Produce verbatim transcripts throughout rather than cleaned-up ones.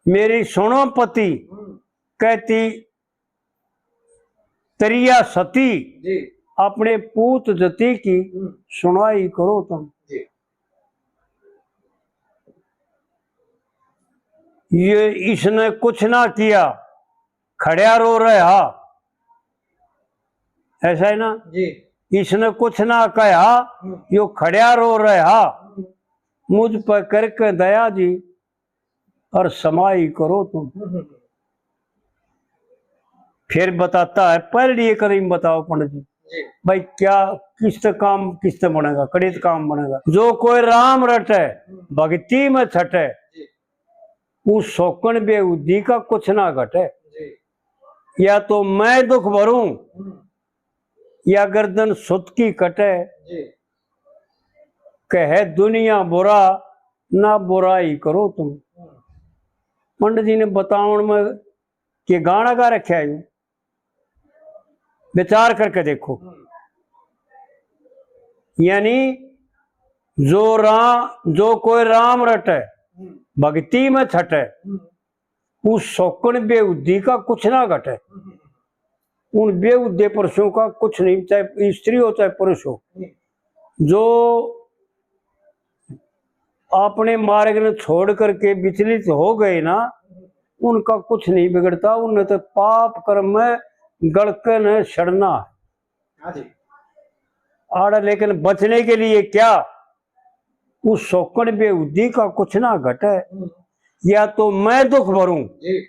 मेरी सुनो पति, हम्म। कहती तरिया सती, जी। अपने पूत जती की हम्म। सुनाई करो तुम। जी। ये इसने कुछ ना किया, खड़्या रो रहा, ऐसा है ना? जी। इसने कुछ ना कहा, हम्म। यो खड़्या रो रहा, हम्म। मुझ पर करके दया जी, और समाई करो तुम। हम्म, हम्म। फिर बताता है, पहले ये करीम बताओ पंडित जी, जी। भाई क्या किस्त काम किस्त बनेगा, कड़ित काम बनेगा। जो कोई राम रटे, हम्म। भक्ति में छटे, जी। उस सोकन बेहुदी का कुछ ना घटे। जी। या तो मैं दुख भरूं, हम्म। या गर्दन सुत की कटे। जी। कहे दुनिया बुरा, ना बुराई करो तुम। हम्म। पंडित जी ने बतावण में के गाना गा रखा है, विचार करके देखो। हम्म। यानी जो राम, जो कोई राम रटे, हम्म। भक्ति में छटे, हम्म। उस सोकन बेहुदी का कुछ ना घटे। हम्म। उन बेहुदे पुरुषों का कुछ नहीं, चाहे स्त्री हो चाहे पुरुष हो, हम्म। जो अपने मार्ग ने छोड़ करके विचलित हो गए ना, उनका कुछ नहीं बिगड़ता, उन्हें तो पाप कर्म में गलके न सड़ना है। हाँ जी। आड़े लेकिन बचने के लिए क्या, उस सोकन बेहुदी का कुछ ना घटे। हम्म। या तो मैं दुख भरूं, जी।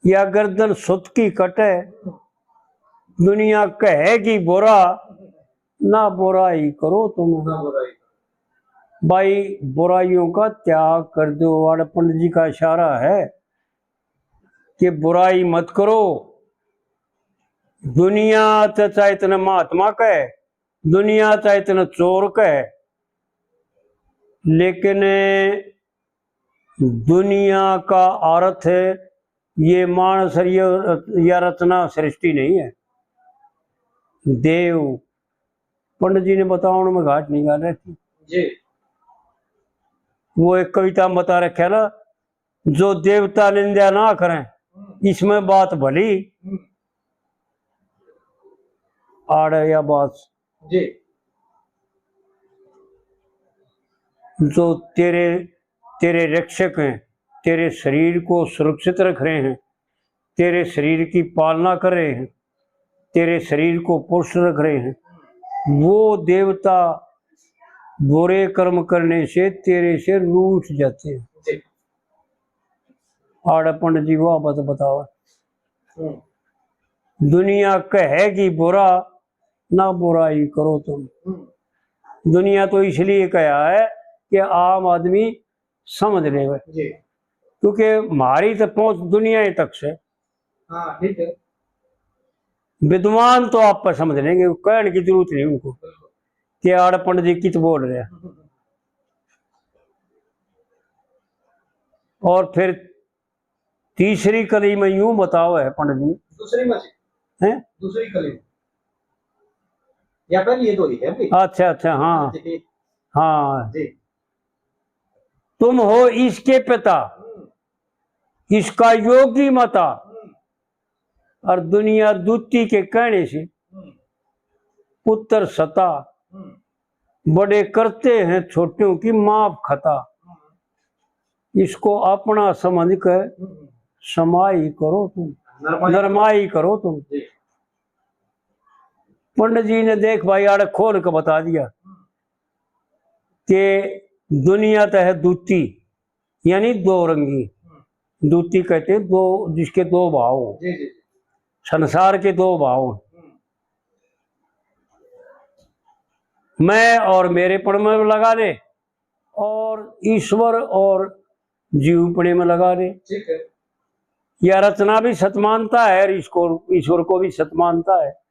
या गर्दन सुत की कटे। हम्म। दुनिया कहेगी बुरा, ना बुराई करो तुम। ना बुराई। भाई, बुराइयों का त्याग कर दो। आड़े पंडित जी का इशारा है कि बुराई मत करो। दुनिया तो चाहे इतने महात्मा कहे, दुनिया चाहे इतने चोर कहे, लेकिन दुनिया का अर्थ है, ये मानस और ये, या रचना सृष्टि नहीं है। देव, पंडित जी ने बतावण में घाट नहीं घाल रखी। जी। वो एक कविता में बता रखा ना, जो देवता निंदा ना करें, हम्म। इसमें बात भली। हम्म। आड़े या बात जी। जो तेरे, तेरे रक्षक हैं, तेरे शरीर को सुरक्षित रख रहे हैं, तेरे शरीर की पालना कर रहे हैं, तेरे शरीर को पुष्ट रख रहे हैं, वो देवता बुरे कर्म करने से तेरे से रूठ जाते हैं। जी। आड़े पंडित जी वो बात बताओ। हम्म। दुनिया कहेगी बुरा, ना बुराई करो तुम। हम्म। दुनिया तो इसलिए कहा है कि आम आदमी समझ लेवे। जी। क्योंकि हमारी तो पहुंच दुनिया ही तक से। हाँ, ठीक है। विद्वान तो आप पर समझ लेंगे, कहने की जरूरत नहीं उनको बिल्कुल। कि आड़े पंडित जी कित बोल रहे हैं। हम्म। और फिर तीसरी कली में यूं बताओ है पंडित जी। दूसरी में जी। हैं? दूसरी कली में। या पहली ये दो ही है अभी। अच्छा, अच्छा, हाँ। जी। हाँ। जी। तुम हो इसके पिता, हम्म। इसका योगी माता, हम्म। और दुनिया दूती के कहने से हम्म। पुत्र सता, हम्म। बड़े करते हैं छोटों की माफ खता। हम्म। इसको अपना समझ के हम्म। समाई करो तुम, नरमाई। नरमाई करो तुम। जी। पंडित जी ने देख भाई आड़े खोल के बता दिया हम्म। कि दुनिया तो है दूती, यानी दो रंगी। हम्म। दूती कहते हैं दो, जिसके दो भाव हो। जी, जी, जी। संसार के दो भाव हो। हम्म। मैं और मेरेपण में लगा ले, और ईश्वर और जीवपणे में लगा ले। ठीक है। या रचना भी सत मानता है और इसको, ईश्वर को भी सत मानता है,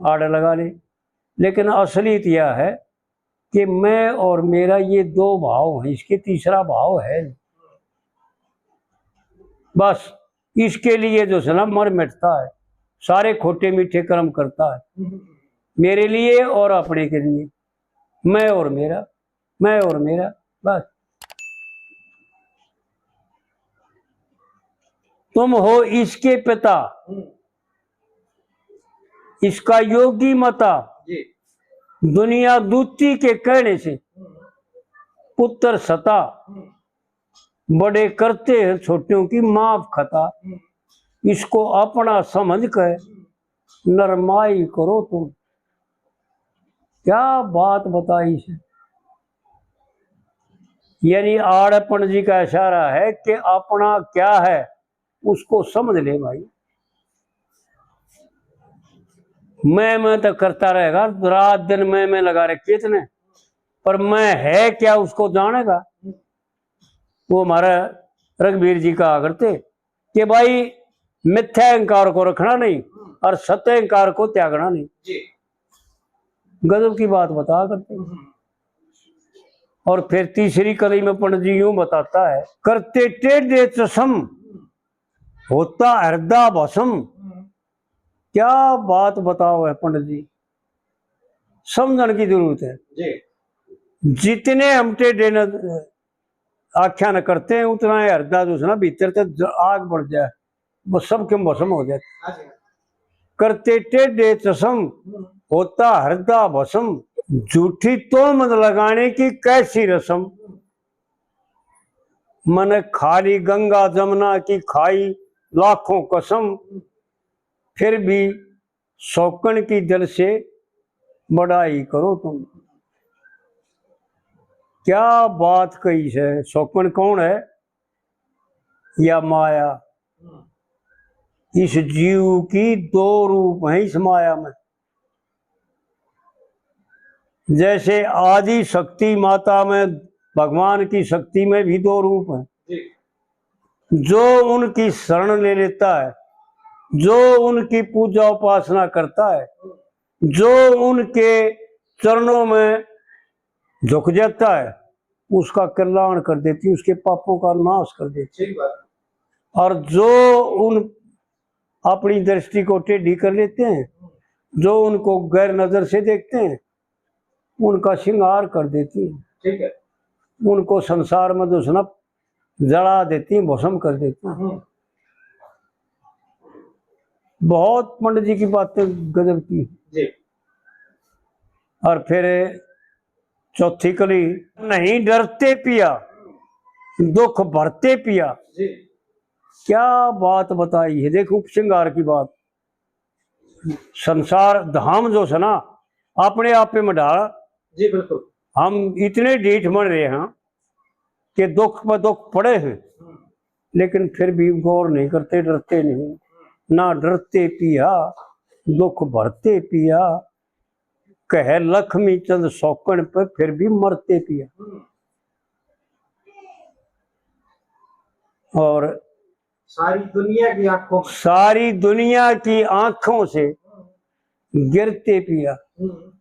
आड़े लगा ले। लेकिन असलियत यह है कि मैं और मेरा ये दो भाव हैं, इसके तीसरा भाव है नहीं। बस इसके लिए जो है ना मर मिटता है, सारे खोटे मीठे कर्म करता है, मेरे लिए और अपने के लिए, मैं और मेरा, मैं और मेरा, बस। तुम हो इसके पिता, हम्म। इसका योगी मता। जी। दुनिया दूती के कहने से हम्म। पुत्र सता। हम्म। बड़े करते हैं छोटों की माफ खता। हम्म। इसको अपना समझ कर हम्म। नरमाई करो तुम। क्या बात बताई से। यानी आड़े पंडित जी का इशारा है कि अपना क्या है, उसको समझ ले भाई। मैं, मैं तो करता रहेगा, रात दिन मैं, मैं लगा रखी है तने, पर मैं है क्या, उसको जानेगा। वो हमारा रघुवीर जी कहा करते कि भाई, मिथ्या अहंकार को रखना नहीं और सत्य अहंकार को त्यागना नहीं। जी। गजब की बात बता करते। हम्म। और फिर तीसरी कली में पंडित जी यूं बताता है, करते टेढ़े चश्म होता हृदय भस्म। हम्म। क्या बात बताओ है पंडित जी, समझण की जरूरत है। जी। जितने हम टेढ़े न आख्या न करते हैं, उतना ही हृदय जो है ना, भीतर तक ज-, आग बढ़ जाए, वो सब के भस्म हो जाए। हाँ जी। करते टेढ़े चश्म हम्म। होता हृदय भस्म, झूठी तोहमत लगाने की कैसी रस्म। हम्म। मैंने खाली गंगा जमुना की खाई लाखों कसम, हम्म। फिर भी शौकन की दिल से बड़ाई करो तुम। क्या बात कही से। शौकन कौन है? या माया। इस जीव की दो रूप हैं इस माया में। जैसे आदि शक्ति माता में, भगवान की शक्ति में भी दो रूप हैं। जी। जो उनकी शरण ले लेता है, जो उनकी पूजा उपासना करता है, जो उनके चरणों में झुक जाता है, उसका कल्याण कर देती, उसके पापों का नाश कर देती। सही बात। और जो उन अपनी दृष्टि को टेढ़ी कर लेते हैं, जो उनको गैर नजर से देखते हैं, उनका श्रृंगार कर देती है। ठीक है। उनको संसार में जो है ना, जला देती हैं, भस्म कर देती हैं। हम्म। बहुत पंडित जी की बातें गजब की। जी। और फिर चौथी कली, नहीं डरते पिया, दुख भरते पिया। जी। क्या बात बताई है, देखो श्रृंगार की बात। संसार धाम जो है ना, अपने आप पे में ढाल। जी, बिल्कुल। हम इतने ढीठ बन रहे हैं कि दुख पर दुख पड़े हैं, हम्म। लेकिन फिर भी गौर नहीं करते, डरते नहीं। ना डरते पिया, दुख भरते पिया, कहे लक्ष्मी चंद शौकन पे, फिर भी मरते पिया। हम्म। और सारी दुनिया की आंखों में। सारी दुनिया की आंखों से गिरते पिया। हम्म।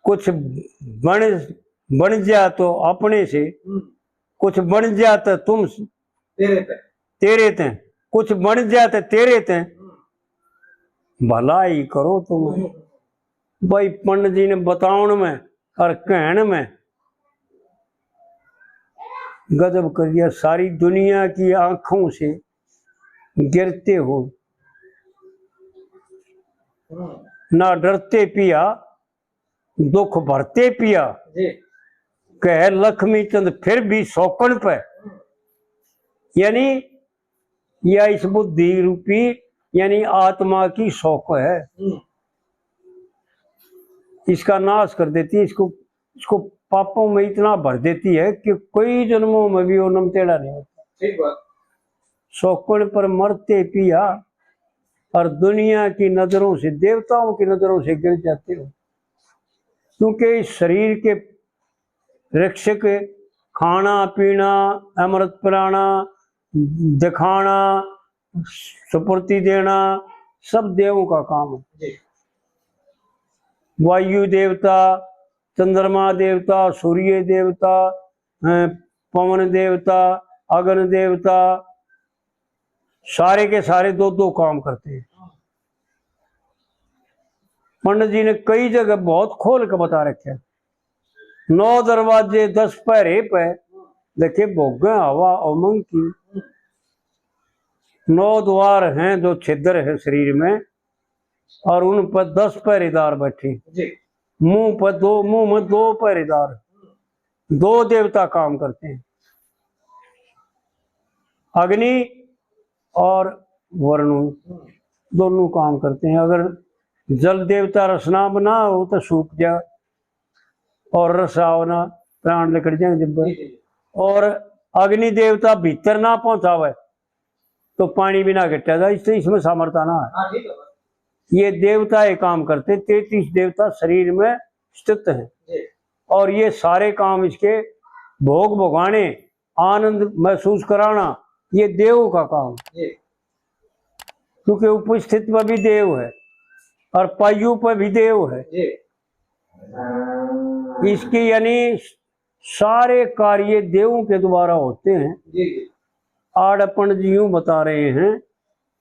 कुछ बन, बन जा तो अपने से, हम्म। कुछ बन जा तो तुम तेरे ते। तेरे ते, कुछ बन जा तो तेरे ते। हम्म। भलाई करो तुम। हम्म। भाई, पंडित जी ने बतावण में और कहण में गजब कर दिया। सारी दुनिया की आंखों से गिरते हो, ना डरते पिया, दुख भरते पिया, जी। कह लक्ष्मी चंद फिर भी शौकन पे। यानी या इस बुद्धि रूपी यानी आत्मा की शौक है, हम्म। इसका नाश कर देती है, इसको, इसको पापों में इतना भर देती है कि कोई जन्मों में भी वो नमतेड़ा नहीं होता। ठीक बात। शौकन पर मरते पिया और दुनिया की नजरों से, देवताओं की नजरों से गिर जाते हो, क्योंकि इस शरीर के रक्षक, खाना पीना, अमृत पिलाना, दिखाना, सुपुर्ति देना, सब देवों का काम है। जी। वायु देवता, चंद्रमा देवता, सूर्य देवता, अ, पवन देवता, अग्नि देवता, सारे के सारे दो दो काम करते हैं। पंडित जी ने कई जगह बहुत खोल के बता रखे हैं। नौ दरवाजे दस पहरे पे, देखे भोगें हवा उमंग की। नौ द्वार हैं जो छिद्र है शरीर में, और उन पर दस पहरेदार बैठे। जी। मुंह पर दो, मुंह में दो पहरेदार, दो देवता काम करते हैं, अग्नि और वरुण, दोनों काम करते हैं। अगर जल देवता रसना बना हो तो सूख जा, और रस आओ ना, प्राण निकल जाए जब। जी, जी। और अग्नि देवता भीतर ना पहुंचावे तो पानी भी ना घटा जाए, इससे इसमें सामर्थ्य ना है। हाँ, ठीक है। ये देवता ये काम करते, तैंतीस देवता शरीर में स्थित हैं। जी। और ये सारे काम इसके भोग भोगाने, आनंद महसूस कराना, ये देव का काम। जी। क्योंकि उपस्थित पर भी देव है और पायु पर भी देव है। जी। इसकी यानी सारे कार्य देवों के द्वारा होते हैं। जी, जी। आड़पण जी यूं बता रहे हैं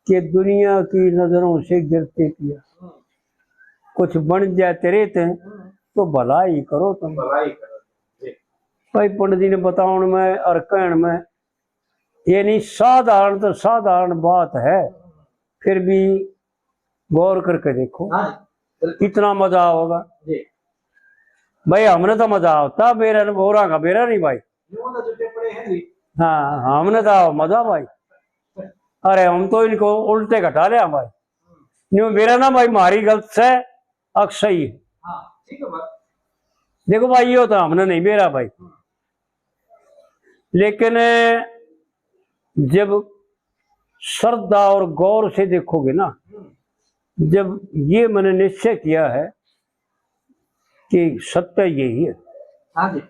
कि दुनिया की नजरों से गिरते पिया, हम्म। कुछ बन जाए तेरे ते, हम्म। तो भला ही करो तुम। भला ही करो। जी। भाई, पंडित जी ने बताउण में और कहण में, यानी साधारण तो साधारण बात है, फिर भी गौर करके देखो, हाँ, बिल्कुल। कितना मजा आओगा। जी। भाई, हमने तो मजा आता बेरा, औरां का बेरा नहीं भाई। न्यू तो जो टिप्पणी है जी। हाँ, हमने तो आओ मजा भाई। अरे, हम तो इनको उल्टे घटा लिया भाई। न्यू बेरा ना भाई, मारी गलत से अक सही है। हाँ, ठीक है भाई। देखो भाई, ये तो हमने नहीं बेरा भाई। हम्म। लेकिन जब श्रद्धा और गौर से देखोगे ना, हम्म। जब ये मैंने निश्चय किया है कि सत्य यही है, हाँ जी।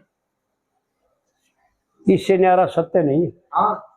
इससे न्यारा सत्य नहीं है। हाँ।